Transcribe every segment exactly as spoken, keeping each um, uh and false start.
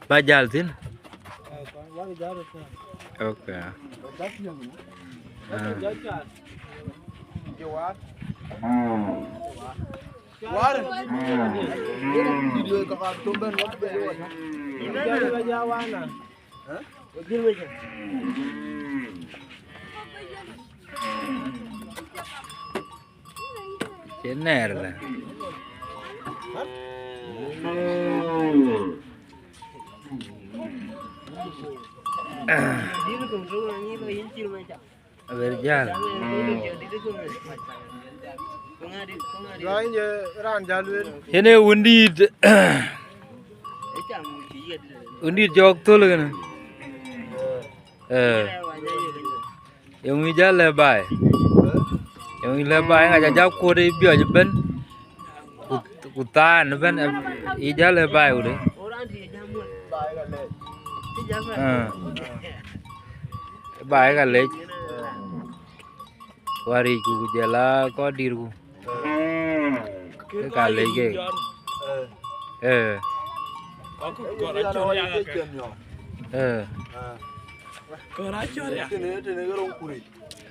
Ba jäl thïn? Ok. Ah. Cï nɛɛr lë. Awer jäl. Yen ee wundït, wundït jɔk thöl kënë. Eh. Yeŋö yï jäl lɛ̈k baai? Yeŋö yï lɛ̈k baai? Ŋac ajak kuɔt ë biɔc ëbën, ku, ku thaan ëbën, yï jäl lɛ̈k baai wudë? Ah. Baai ka lec. Wäricku ku jɔl aa kɔc dïtku. Ke ka lec kek. Eh. Eh. Eh. Eh.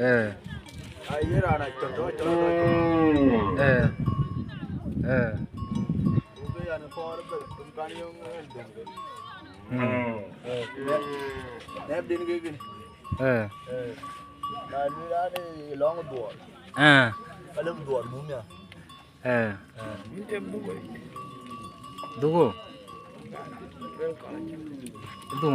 Eh. Mm. Eh. Eh. Eh. Dhuku. Dhuku.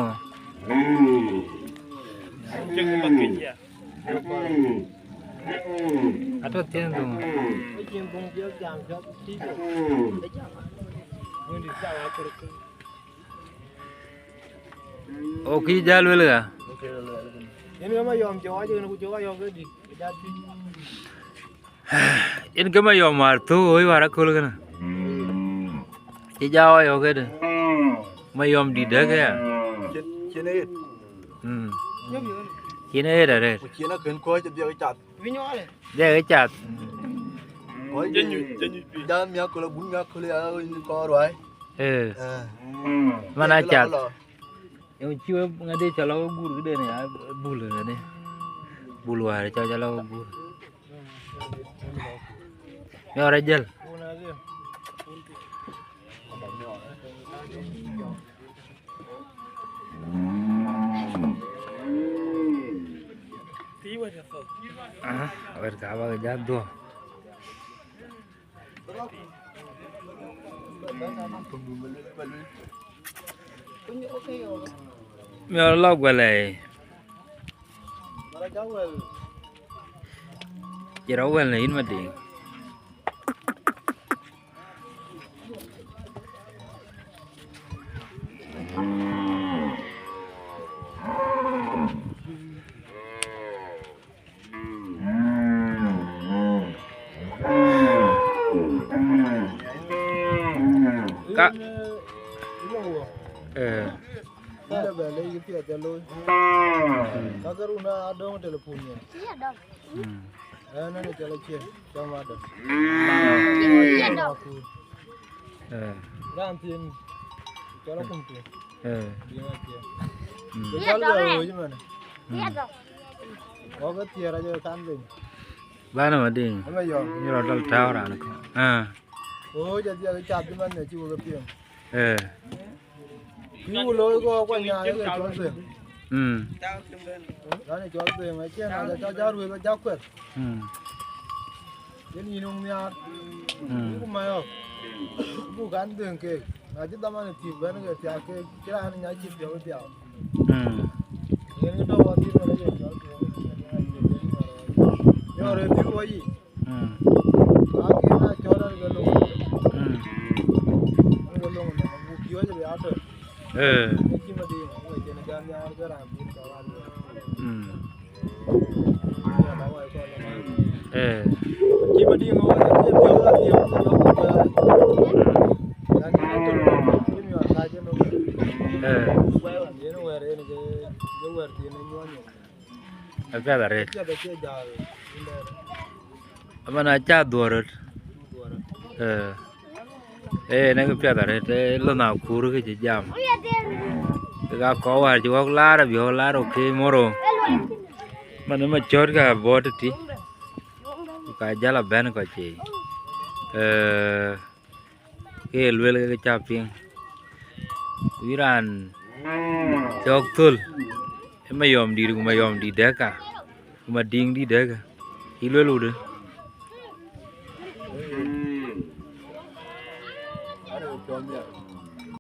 Atɔ̈ thiëëŋ dhuku. Okï jäl wël ɣa? Yen ke Mayɔm cɔk acï ɣɛn ku cɔk ayɔ̈k ke dït, ku jat piny. Yen ke Mayɔm wäär thök ɣööc wäär aköl kënë. Cï ja ɣɔɔc ɣɔ̈k këdë? Mayɔm dït dɛ̈k aya. Cien, cien ɣet. Mm. Cien ɣet arëët. Ku cien akën kɔ̈ɔ̈c dhiɛk cath. Dhiɛk cath. Kɔc jam miäk köl, agun miäk köl ya kɔɔr ruai. Eh. Eh. Man acath. Yeŋö cï we ŋadï cä lɔ we guur këden ya bul ŋadï? Bul wäär cä, cä lɔ we guur. Miɔɔr ajël. Ah, wɛ̈t ka bä ke jat dhuɔ̈k. Miɔɔr lɔ guɛl ë. Cï rɔ wɛl në yïn Madiŋ. Ka, eh. Ka ke run adɔŋ telephone nyin. Mm. Ɛn, ɛn, cɔl acie, cɔl madam. Eh. Ran thin, cɔl akum thin. Eh. Diɛŋ acie. Mm. Ku cɔl bɛ wööc man. Mm. Wɔ ke thiëër aje kan ben. Bana Madiŋ. Ama yɔm. Nyiro dal tau ran ko. Ah. Wööc adhiɛ ke cath man ne ci wɔ ke piɛŋ. Eh. Kï ku looi kɔɔr kuany nyaai ke cɔl Dhuëëŋ. Mm. Raan ë cɔl Dhuëëŋ acïn na ca, ca ruëëth ba jak kuɛth. Mm. Yen yïn wëŋ nhiaar. Mm. Ku mayɔ̈k. Ku kan Dhuëëŋ keek. Na cï dhaman ë thiëk bɛ̈n ke thiak keek, cï raan nya cï piɔ̈u thiaak. Mm. Yen ke tɔ̈u adhil wala yen cɔl Dhuëëŋ. Yɔ̈ɔ̈r ë dhil wɔ yic. Mm. Lakin na cɔl an ke loŋ. Mm. An ke loŋ nɔm, ku piööc bï atɔ̈. Eh. Ke cï Madiŋ, ke cïn jam nhiaar ke raan piny cɔl an. Mm. Ya la wai kɔn. Eh. Cï Madiŋ wä ke piööc la piööc ku jɔ ku jɔ. Yan ni atɔ̈. Ni mi wa ka jë no. Eh. Wai wan yen wɛ̈ɛ̈r yen ke, ke wɛ̈ɛ̈r thin nyuɔn. Apiɛth arëët. Aman aca dhuɔ̈r röt. Eh. Ee, në kë piɛth arëët, ee, lɔ na kur kë cï jam. Kek aa kɔc wäär cï ɣɔ̈k laar, abï ɣɔ̈k laar, okay, moro. Man ë Macɔ̈ɔ̈t ka bɔ̈ tëtï. Ku ka jäl abɛ̈n kɔc cei. Ee, ke ye lueel ke cä piŋ. Ku yïn raan cɔk thöl, ë Mayɔm dït, ku Mayɔm dït dɛ̈k ka, ku Madiŋ dït dɛ̈k ka. Yï lueel wudë?